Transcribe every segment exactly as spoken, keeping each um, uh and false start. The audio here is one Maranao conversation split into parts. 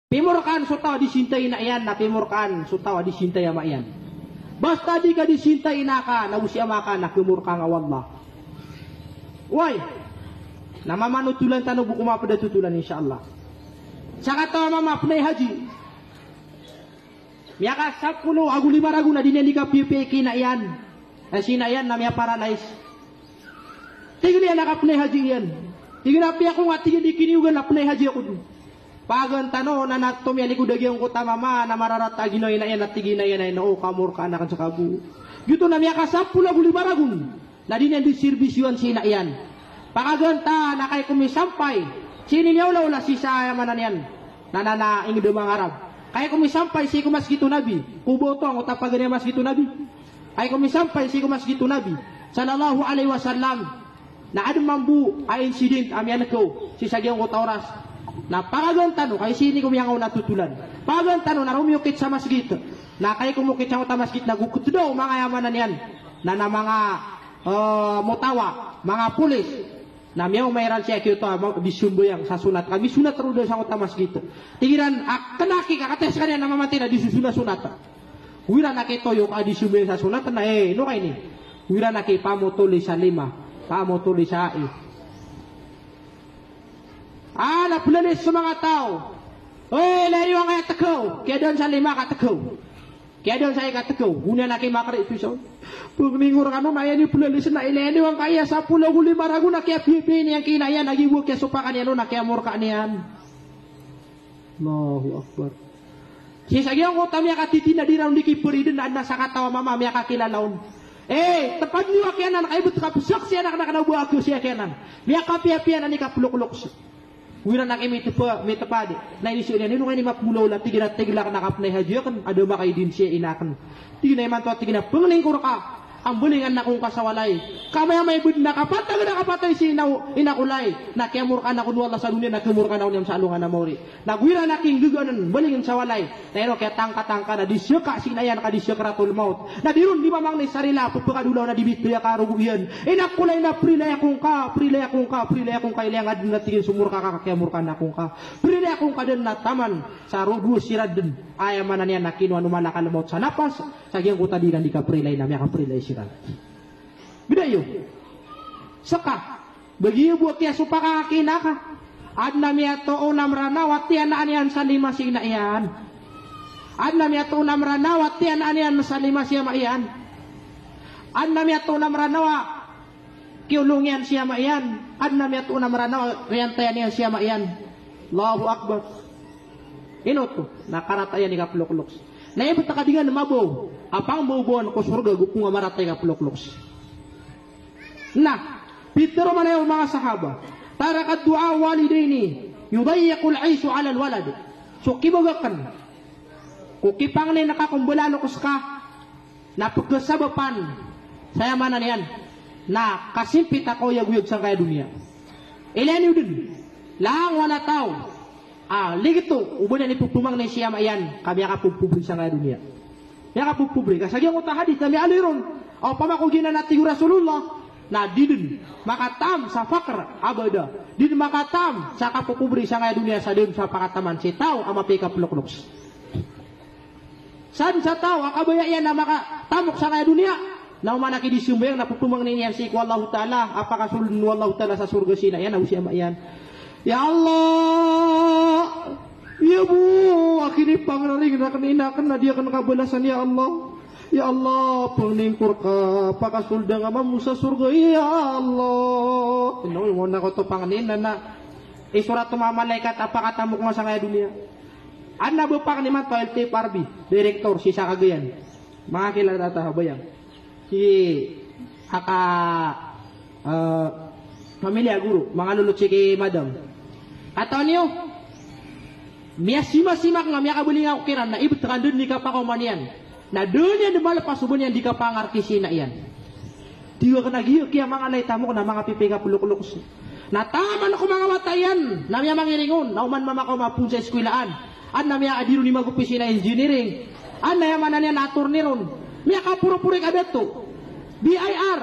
Pimorkaan so taw a di sinta i ina iyan, na pimorkaan so taw a di sinta i ama iyan. Basta di ka di sinta i ina ka, na o si ama ka, na kemorkaan ka o Allah. Way, na mamanotolan tano bo ko maped a totolan, insha Allah. Sakataw a mama a penay haji. Miyakasapolo ago lima ragon a di niyan di kapiyapiyai ki ina iyan. Na si ina iyan na miyaparalyze. Tig iyan a kapenay haji iyan. Tig iyan a apiya ko nga, tig iyan, di kiniyogan a penay haji ako den. Pagan tano na, na tomiyalikod a giyangkoto a mama na mararata a ginawa i ina iyan, na tig i ina iyan a, "Ino, kamorkaan aken seka bo." Giyoto na miyakasapolo ago lima ragon na di niyan di serbisyoan si ina iyan. Pakagan ta na kagiya ko misampay sii niyan, aya maana niyan, na, na, na inged a mangarab. Kagiya ko misampay sii ko masjid o Nabi. Ko ba oto angkoto a paganay a masjid o Nabi? Kagiya ko misampay sii ko masjid o Nabi sallallahu alaihi wasallam, na aden mambo a incident a miyanekaw sii sa giyangkoto a oras. Na pakagan tano, kagiya sii niyan ko miyangaona a totolan. Pakagan tano na romiyokit sa masjid. Na kagiya ko mokit sangkoto a masjid na go keteda o manga, aya maana niyan, na, na manga, eh, motawa, manga polis. Na miyaoma iran sii a giyoto a ma-, di sambayang sa sonat. Ka misonat roo den sangkoto a masjid. Tig iran a kena aki ka kataya sekaniyan na mamatay na di sosonat-sonat. Go iran aki toyo ka di sambayang sa sonat na, eh, ino ka ini? Go iran aki pamotoli sa lima, pamotoli sa ai. Ah, na pelalis so manga taw. Oy, ilaya niyo angkaya tekew. Kiyadoan sa lima ka tekew. Kiyadoan sa ai ka tekew. Go niyan aki makeri so isa on. Pengingor kano na aya niyo pelalisen na ilaya niyo angkaya sapolo ago lima ragon a kiyapiyapiyai niyan ki ina iyan, lagid bo a kiyasopakan iyan on na kiyamorkaan iyan. Allahu Akbar. Sii sa giyangkoto a miyakatiti na di ran di kiperiden na aden a sakataw a mama a miyakakilala on. Eh, tepaden iyo aki anan, ka ibt ka pesaksian aken a kena o ba aki sii aki anan. Miyakapiyapiya anan i kapelokloks. Go iran aki mitepa, mitepad. Na iniiza iyan, ino ka ini mapemolaola, tig iyan a tig iyan a kapenay haji aken, a da makaidin sii a ina aken. Tig iyan a imanto a tig iyan a pengelingkor ka a mbalingan ako ngka sa walay. Ka maya-maya i bed na kapatay, na kapatay si ina, ina ko lay. Na kiyamorkaan ako o Allah sa doniya, na kemorkaan ako niyan sa alongan a maori. Na go iran aki nggaganen, mbalingan sa walay. Na ino kiyatangkatangka na di seka si ina iyan ka di sakaratul maut. Na di ron di mamangni sa rila a pepekadolaw na di bitoya karogo iyan. Ina ko lay, na perilaya ako ngka, perilaya ako ngka, perilaya ako ngka, ilaya nga den a tig iyan so morka ka, ka kiyamorkaan ako ngka. Perilaya ako ngka den na taman sa rogo siran den. Aya maana niyan na kinowa o malakal maut sa napas, sa giyangkoto a di iran di kaperilay na miyakaperilay siran. Bida iyo. Seka. Bagi iyo bo a kiyasopakan ka ki ina ka. Aden a miyatoon a Meranaw a tiyanaan iyan sa lima si ina iyan. Aden a miyatoon a Meranaw a tiyanaan iyan sa lima si ama iyan. Aden a miyatoon a Meranaw a kiyolong iyan si ama iyan. Aden a miyatoon a Meranaw a riyantayan iyan si ama iyan. Allahu Akbar. Ino oto? Na karata iyan i kapelokloks. Na ibt ka di ngka mabaw a pangbabawan ko sorga go pn a marata i kapelokloks. Na pitharo man iyan o manga sahaba, "Taraka du'a walidaini yudayyiqul aishu alal walad." So kibagak aken ko kipangnin ka ko mbala a loks ka na pkhasabapan sa, aya maana niyan na kasimpit a kaoyagoyag sangkaya doniya. Ilaya niyo den, langowan a taw a ligto o ba niyan ipphmangni si ama iyan ka miyakapopobri sangkaya doniya. Miyakapopobri. Ka sa giyangkoto a hadith na miyaaloy ron a opama ko giyanan a tig o Rasulullah, na di den makataam sa faqr abada. Di den makataam sa kapopobri sangkaya doniya sa da den sa pakataman si taw a mapiya i kapelokloks. Sadn sa taw a kabaya iyan a makatamok sangkaya doniya, na oman a ki di sambayang na pphmangnin iyan sii ko Allahu Ta'ala a pakasold o Allahu Ta'ala sa sorga si ina iyan ago si ama iyan. Ya Allah, iya bo a kinipangraring raken i ina aken na di aken kabalasan, ya Allah. Ya Allah, penglingkor ka, pakasold angka mambo sa sorga, ya Allah. Ino, ino na koto pangnin na, na isorat o manga malaikat a pakatamok nga sangkaya doniya. Adn a bapakn imanto a L T F R B, direktor sii sa Cagayan. Manga kilala ta a bayang. Si aka, eh, pamilya goro, manga lolot sii ki madam. Katawan iyo, miyasimasim ako nga miyakabaling ako kiran na ibt ka den i kapakaoma niyan. Na da niyan di malepas o ba niyan di kapangarki si ina iyan. Tig aken a giya kiya manga lay tamok na manga pipiya i kapelokloks. Na taman ko manga wata iyan na miyamangiring on, na oman mamakaoma pn sa eskwilaan. Adn a miyaadi ron i magopis iyan a engineering. Adn a, aya maana niyan, na attorney ron. Miyakaporoporo i kadato. B I R.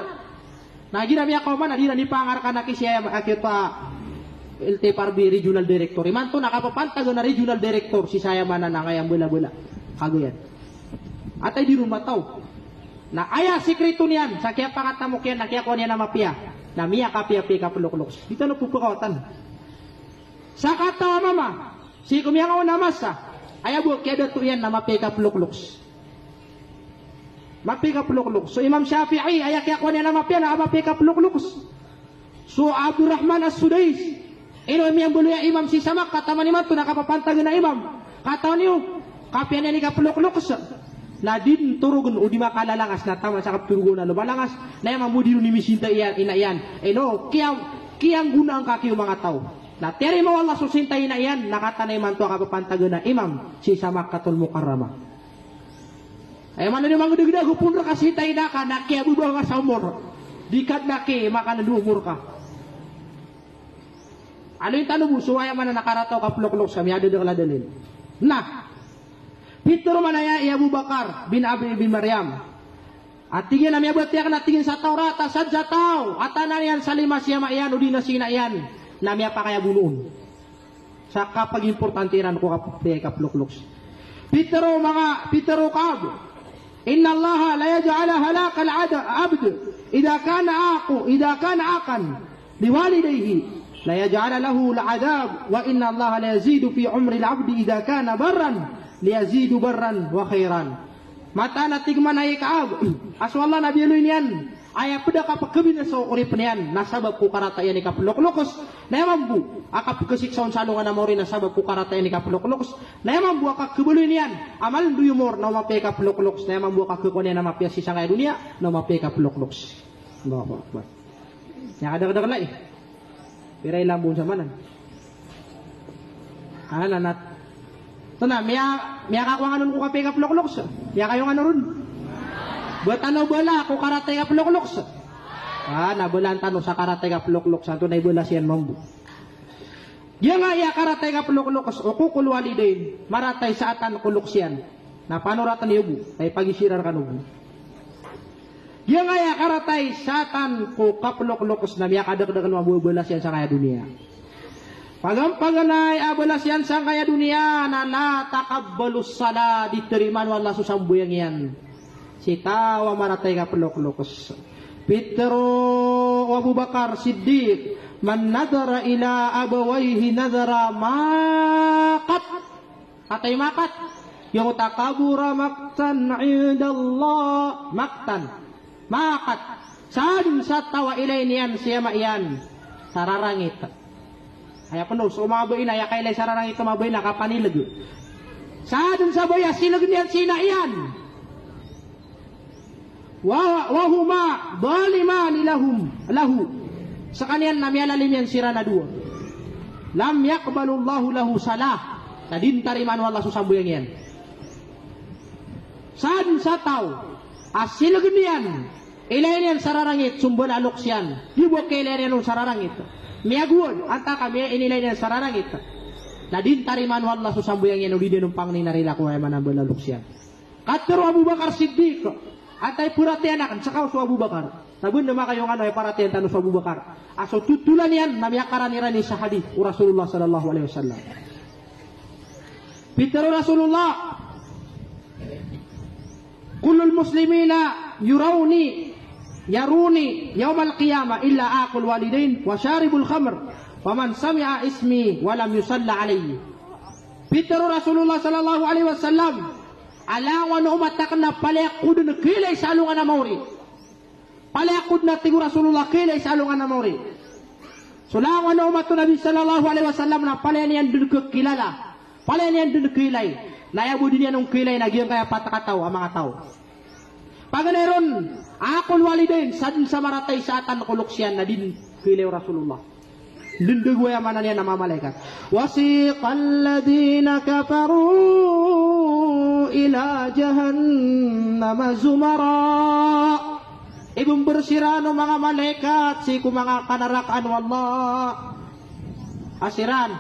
Na igira miyakaoma na di iran di pangarkan aki si aya, aki ta L T F R B regional director. Imanto na kapapantagan a regional director sii sa aya maana na angkaya mbala-bala. Kagayan. Atay di ron mataw. Na aya sikrito niyan, sa kiyapakatamok iyan, na kiyakowa niyan a mapiya. Na miyakapiya-piya i kaploklokes. Di tano pphakawatan. Sakataw a mama, sii ko miyangaoona a masa, aya bo a kiyadato iyan na mapiya i kaploklokes. Mapiya i kaploklokes. So Imam Shafi'i, aya kiyakowa niyan a mapiya na mapiya i kaploklokes. So Abdurrahman As-Sudais, ino miyambaloy a imam sii sa Makkah, taman imanto na kapapantagan a imam. Katawan iyo, kapiya niyan i kaploklokes. Na di den torogen o di makalalangas, na taman sa kaptoroga on a lomalangas, na aya mambo di ron misinta iyan, ina iyan. Ino, kiyang, kiyanggonaan ka kiyo manga taw. Na tiyarima o Allah so sinta i ina iyan, na katawan imanto a kapapantagan a imam sii sa Makkatul Mukarramah. Aya maana niyan mangdagdag o pon reka sii ta ina ka, na kiyababa ka sa omor. Di ka dn aki, makanado omor ka. Aloyin tano bo so aya maana na karata o kaploklokes sa miyadadakl a dalil. Na pitharo man aya i Abu Bakar bin Abi bin Maryam. A tig iyan a miyabatiya akn a tig iyan sa Tawrat a sadn sa taw a tanan iyan sa lima si ama iyan odi na si ina iyan na miyapakay a bonoon. Sa kapagimportante iran ko kap-, kaploklokes. Pitharo manga, pitharo o Ka'b, "Inna Allaha la yaj'alu halakal ad-, abd idha kana aqu-, idha kana aqun liwalidayhi, la yaj'alu lahu al-adhab, wa inna Allaha la yazidu fi umril abdi idha kana barran, liyazidu barran wa khairan." Mataan a tig man aya i Ka'b a so Allah na biyaloy niyan aya pd a kapkhabinasa o oripn iyan na sabap ko karata iyan i kaploklokes, na aya mambo a kapkhasiksa on sa alongan a maori na sabap ko karata iyan i kaploklokes, na aya mambo a kakhabaloy niyan a malndo i omor na o mapiya i kaploklokes, na aya mambo a kakhakowa niyan a mapiya sii sangkaya doniya na o mapiya i kaploklokes. Allahu Akbar. Aya kadakdakl ai. Pira i lambon sa manan? Anan, anat. Oto na, miya, miyakakowa ngka on ko kapiya i kaploklokes. Miyakayo ngka on ron. Ba tano bala ko karata i kaploklokes. A, na balaan tano sa karata i kaploklokes. Antonaa i balas iyan mambo? Giyangkaya karata i kaploklokes, uququl walidain. Maratay sa atan ko lokes iyan. Na panoraten iyo bo, na ipagisirar kano bo. Giyangkaya karatay sa atan ko kaploklokes na miyakadakdakl mambo a balas iyan sangkaya doniya. Paganay-paganay a balas iyan sangkaya doniya na la taqabbalus salah, di tarimaan o Allah so sambayang iyan. Sii taw a maratay kaploklokes. Pitharo o Abu Bakar Siddiq, "Man nadhara ila abawayhi nadhara maqat." Kataya i maqat, giyangkoto a kabura maqtan indallah. Maqtan. Maqat. Sadn sa taw a ilay niyan si ama iyan sa rarangit. Aya pn o so manga bai na aya kailay sa rarangit o manga bai na kapanileg. Sadn sa bai a sileg iyan si ina iyan. Wa, wa huma zalimani lahum, lahu. Skaniyan na miyalalim iyan siran a dowa. Lam yaqbalillahu lahu salah. Na di tarimaan o Allah so sambayang iyan. Sadn sa taw a sileg iyan, ilay niyan sa rarangit so mbala a lokes iyan. Di bo kailay niyan on sa rarangit. Miyagowad, antaa ka miya-, inilay niyan sa rarangit. Na di tarimaan o Allah so sambayang iyan, o di niyan on pangnin a rila ko aya maana a mbala a lokes iyan. Katharo o Abu Bakar Siddiq, antaa i paratiyayaan akn, ska so Abu Bakar. Na ba dn a makayo ngka on a paratiyayaan tano so Abu Bakar. A so totolan iyan na miyakarani-rani sa hadith o Rasulullah sallallahu alaihi wasallam. Pitharo o Rasulullah, "Kullul muslimina yurawni, yaruni yawmal qiyamah illa aqul walidain wa sharibul khamr, wa man sami'a ismi wa lam yusalli alayya." Pitharo o Rasulullah sallallahu alaihi wasallam, a langon o umat akn na palaya ko dn kailay sa alongan a maori. Palaya ko dn, a tig o Rasulullah, kailay sa alongan a maori. So langon o umat o Nabi sallallahu alaihi wasallam na palaya niyan dn kakilala. Palaya niyan dn kailay. Na aya bo di niyan on kailay na giyangkaya pat kataw a manga taw. Paganay ron, aqul walidain, sadn sa maratay sa atan ko lokes iyan na di dn kailay o Rasulullah. Lndg o aya maana niyan a manga malaikat. Wasiqal ladhina kafaru ila jahannama zumara. Ibmbr siran o manga malaikat sii ko manga kanarakaan o Allah. A siran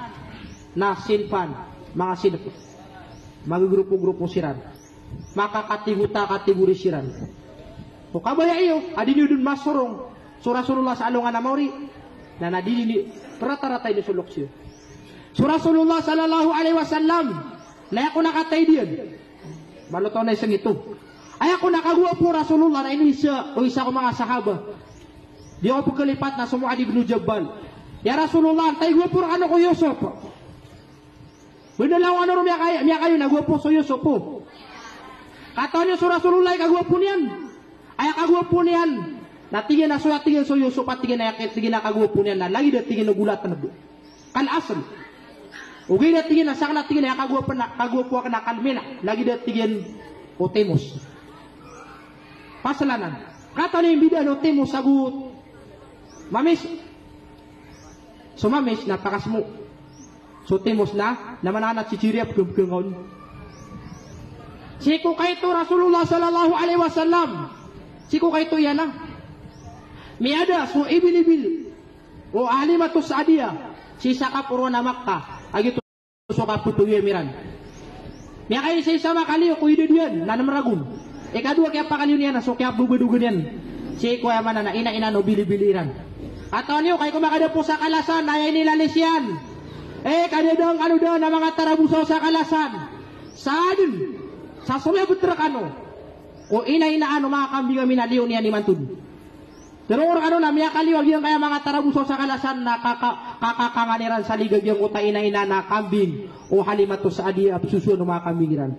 na sinfan, manga sinf. Magagrupo-grupo siran. Makakategori-kategori siran. O kabaya iyo a di niyo dn masorong so Rasulullah sa alongan a maori, na, na di, di, Rata-rata ini so loks iyo. So Rasulullah sallallahu alaihi wasallam, na aya kon a kataid iyan. Baloto na isang ito. Aya kon a kagowapo o Rasulullah na inisa o isa ko manga sahaba. Di ako pekelipat na so Muadh ibn Jabal. Ya Rasulullah, antaa i gowapo rekano ko Yusuf? Benda lawan ano ro miyaka-, miyakayon a gowapo so Yusuf o. Katawan iyo so Rasulullah i kagowapo niyan. Aya kagowapo niyan. Na tig iyan a so, tig iyan, so Yusuf a tig iyan a aya, tig iyan a kagowapo niyan na lagid a tig iyan o golatn bo. Kal asl. Ogaid a tig iyan a sakn a tig iyan a aya kagowapo na, kagowapo akn na kal milh. Lagid a tig iyan o timos. Pasal anan. Katawan iyo mbidaan o timos ago mamis. So mamis na pakasmo. So timos na, na mananat si chiriyap gumgumon. Sii ko kaito o Rasulullah sallallahu alaihi wasallam. Sii ko kaito iyan a miyada so ibil-ibil o Halimatus Sa'diyah sii sa kaporo a Makkah. A giyoto so kapetowi ami ran. Miyakaisa-isa makaliyo ko idad iyan na nem ragon. Ikadowa kiyapakaliyo niyan na so kiyababadogan iyan sii ko aya maana na ina-inaan o bili-bili iran. Katawan iyo, kagiya ko makadapo sa kalasan, aya inilalis iyan. Eh, kadadang kano daan a manga tarabosaw sa kalasan. Sa adn, sa somiyabet rekano ko ina-inaan o manga kambing a minaliyo niyan imanto. Teroon rekano na miyakaliyo a giyangkaya manga tarabosaw sa kalasan na kaka-, kakakangan iran sa liga giyangkoto a ina-inaan a kambing o Halimatus Sa'diyah a pesosoan o manga kambing iran.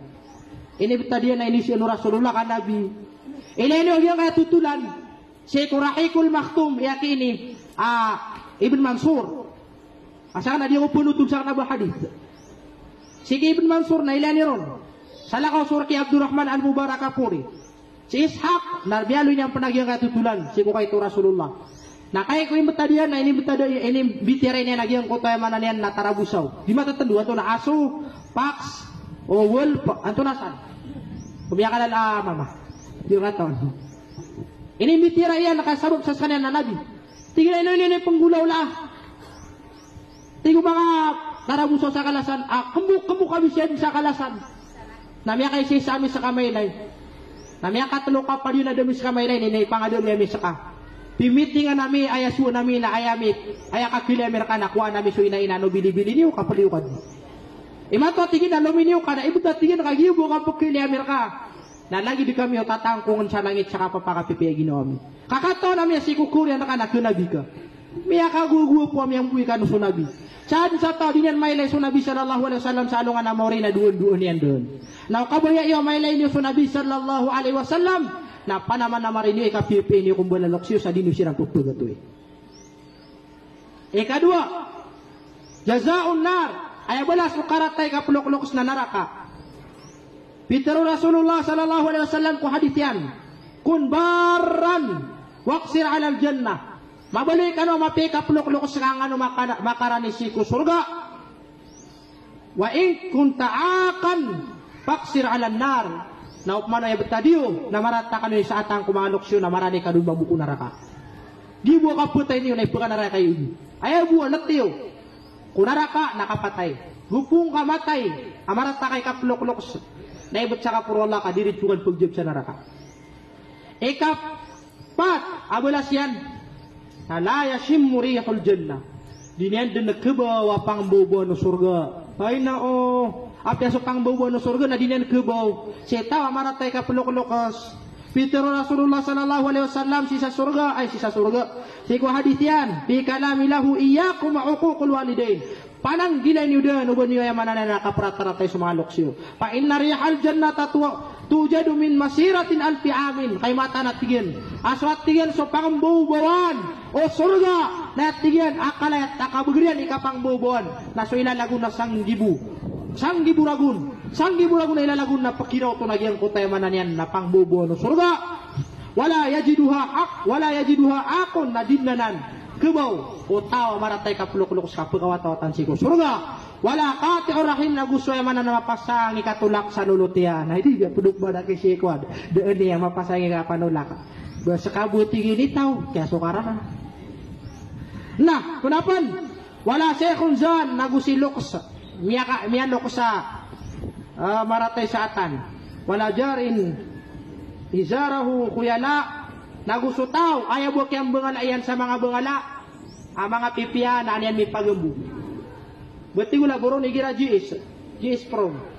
Inibetad iyan na inisian o Rasulullah ka Nabi. Ilay niyo a giyangkaya totolan sii ko Rahiqul Makhtum, aya ki ini, ah, Ibn Mansur. Asar na di ako penotol sa kena ba hadith. Sii ki Ibn Mansur na ilaya niron. Salakaw so rek i Abdurrahman Al-Mubarakpuri. Si Ishaq, na miyaaloy niyan pen a giyangkaya totolan sii ko kaito o Rasulullah. Na kagiya ko inibetad iyan, na inibetad, inibitiyarai niyan a giyangkoto aya maana niyan na tarabosaw. Di matetendo, antonaa, aso, fox, o wolf, antonaa san. Ko miyakalala a mama. Di ngataon. Inibitiyarai iyan na kasabap sa sekaniyan na Nabi. Tig iyan a ino, ino, ino i penggolawla. Tig o manga tarabosaw sa kalasan, ah, kembok, kembok a bisiyan sa kalasan. Na miyakaisa-isa ami seka mailay. Na miyakatelo ka padiyo na da ami seka mailay, na inipangadali ami seka. Pimitingan ami, aya soan ami na aya mi, aya kakiilay ami reka na kowaan ami so ina-inaan o bili-bili niyo, kapeliyo ka di. Imanto a tig iyan a lomi niyo ka na ibet a tig iyan ka giya bo kapekiilay ami reka. Na lagid kami o tatangkongen sa langit sa kapapakapipiya i ginawa mi. Ka katawan ami a sii ko kawriyan reka na kenabi ka. Miyakagogowapo a miyamboy kano so Nabi. Sa den sa taw a di niyan mailay so Nabi sallallahu alaihi wasallam sa alongan a maori na doon-doon iyan den. Na o kabaya iyo a mailay niyo so Nabi sallallahu alaihi wasallam, na panamanamari niyo i kapiyapiya niyo ko mbala a loks iyo sa di niyo siran pepegatowi. Ikadowa, jazaa'un nar, aya balas o karata i kapelokloks na naraka. Pitero o Rasulullah sallallahu alaihi wasallam ko hadith iyan, "Kun barran waqsir 'alal jannah." Mabaloy kano a mapiya i kapelokloks ka angkano makana-, makarani sii ko sorga. "Wa in kunta 'aqqan faqsir 'alan nar." Na opama na aya betad iyo na marata kano i saatan ko manga loks iyo na marani kano mambo ko naraka. Di bo kapatay niyo na ipekanaraka iyo. Aya bo a let iyo ko naraka na kapatay. Gopong ka matay a marata ka i kapelokloks na ibet sa kaporo o Allah ka diritso ka den pegjab sa naraka. Ikapat a balas iyan na la yashimmu rihal jannah. Di niyan den kebaw a pangembawbawaan o sorga. Ay na o, apiya so pangembawbawaan o sorga na di niyan kebaw. Sii taw a marata i kapelokloks. Pitero o Rasulullah sallallahu alaihi wasallam sii sa sorga, ay sii sa sorga. Sii ko hadith iyan, bi kalami lahu iyyakum wa uquqal walidain. Pananggilai niyo den o ba niyo aya maana niyan na kaperata-ratay so manga loks iyo. Fa inna rihal jannati tu-, tujadu min masirati alfi 'amin. Kay mataan a tig iyan a so a tig iyan so pangembawbawaan o sorga na tig iyan a kala iyan a kabegeriyan i kapangembawbawaan na so ilalagon na sanggibo. Sanggibo ragon. Sanggibo ragon a ilalagon na pekiraoto na giyangkoto aya maana niyan na pangembawbawaan o sorga. Wala yajiduha 'aq-, wala yajiduha 'aqqun, na di den anan kebaw o taw a marata i kapelokloks ka pekawatawatan sii ko sorga. Wala qati'ur rahim, na go so aya maana na mapasang i katolak sa lolot iyan. Na di ga pedok ba da ki sii ko ad. Da eni a mapasang i kapanolak. Ba seka bo tig iyan i taw, kiyasokaran. Na, ko napen, wala shaykhun zan, na go si loks, miyaka-, miyaloks a, ah, marata i saatan. Wala jarin izarahu khuyala, na go so taw a aya bo kiyambengala iyan sa manga bengala. A manga pipiya na an iyan mipagambo. Bati ko laboron igira G S, G S Pro.